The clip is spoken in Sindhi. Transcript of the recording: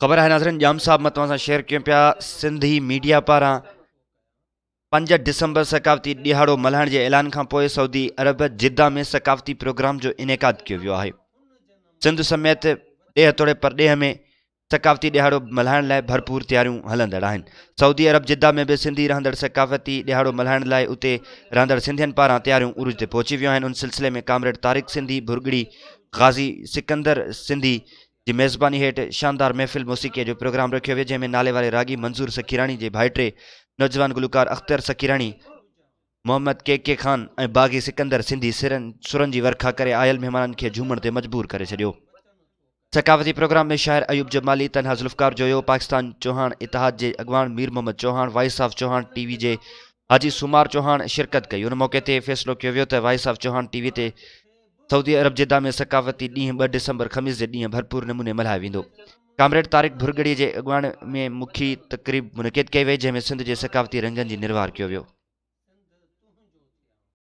خبر آهي ناظرين ڄام صاحب مان توهان سان شيئر ڪيون پيا سنڌي ميڊيا پاران 5 ڊسمبر ثقافتي ڏهاڙو ملهائڻ جي اعلان کان پوء سعودي عرب جده ۾ ثقافتي پروگرام جو انعقاد ڪيو ويو آهي سنڌ سميت ڏيهه توڙي پرڏيهه ۾ ثقافتي ڏهاڙو ملهائڻ لاء ڀرپور تياريون هلندڙ آهن سعودي عرب جده ۾ به سنڌي رهندڙ ثقافتي ڏهاڙو ملهائڻ لاء اتي رهندڙ سنڌين پاران تياريون عروج تي پهچي ويون آهن ان سلسلي ۾ ڪامريڊ طارق سنڌي ڀرڳڙي غازي سڪندر سنڌي جي ميزباني هيٺ شاندار محفل موسيقيء جو پروگرام رکيو ويو، جنهن ۾ ناليواري راڳي منظور سکيراڻي جي ڀائٽي نوجوان گلوڪار اختر سکيراڻي، محمد ڪي ڪي خان ۽ باغي سڪندر سنڌي سرن سرن جي ورکا ڪري آيل مهمانن کي جهومڻ تي مجبور ڪري ڇڏيو. ثقافتي پروگرام ۾ شاعر ايوب جمالي، تنها ذوالفقار جويو، پاڪستان چوهاڻ اتحاد جي اڳواڻ Mir Muhammad Chohan, voice of Chohan T V جي حاجي سومار چوهاڻ شرڪت ڪئي. ان موقعي تي فيصلو ڪيو ويو ته voice of Chohan T V تي سعودي عرب جده ۾ ثقافتي ڏينهن ٻه ڊسمبر خميس جي ڏينهن ڀرپور نموني ملهايو ويندو. ڪامريڊ طارق ڀرڳڙي جي اڳواڻي ۾ مکي تقريب منعقد ڪئي وئي جنهن ۾ سنڌ جي ثقافتي رنگن جي نروار ڪيو ويو.